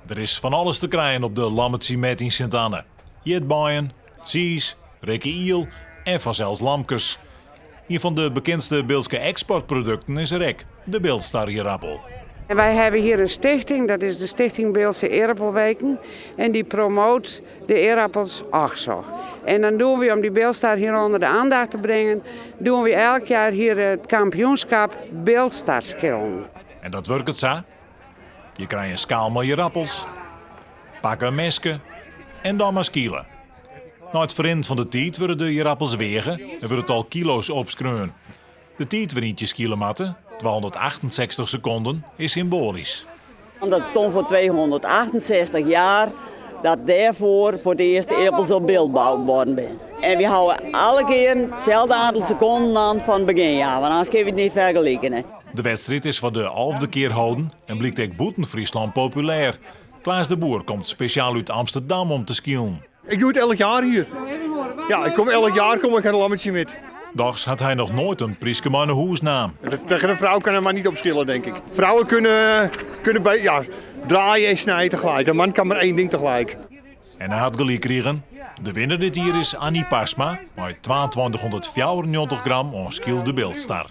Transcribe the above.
Der is fan alles te krijen op de Lammetsymet yn Sint Anne. Ierdbeien, tsiis, rikke iel en fansels lamkes. Ien fan de bekendste Biltske eksportprodukten is er ek, de Biltstar-ierappel. En wy hawwe hjir in stichting, dat is de Stichting Bildtse Erappelweken. En dy promoot de erappels och zo. En dan doen we om die Biltstar hier onder de aandacht te brengen, doen we elk jaar hier het kampioenschap Biltstar schillen. En dat wurket sa. Je krije in skaal mei ierappels, pakke in meske en dan mar skile. Nei it ferrinnen fan de tiid wurde de ierappels weage en wurdt it tal kilo's opskreaun. De tiid wêryn't je skile moatte, 268 sekonden, is symboalysk. Dat stond voor 268 jaar dat dêrfoar foar it earst earpels op Bilt boud worden binne. En wy hâlde alle kearen itselde oantal sekonden oan fan it begjin, ja, want anders kinne we it net fergeliken. De wedstriid is foar de alfde kear holden en blykt ek bûten Fryslân populêr. Klaas de Boer komt spesjaal út Amsterdam om te skilen. Ik doe it elk jaar hier. Ja, ik kom elk jaar kom ik nei de Lammetsymet. Dochs hat hy noch noait in pryske mei nei hûs naam. Tegen een vrouw kan hij maar niet opskillen, denk ik. Vrouwen kunnen, kunnen bij, ja, draaien en snijden tegelijk. Een man kan maar één ding tegelijk. En hy hat gelyk krigen. De winner dit jier is Annie Pasma mei 2294 gram oan skylde Biltstar.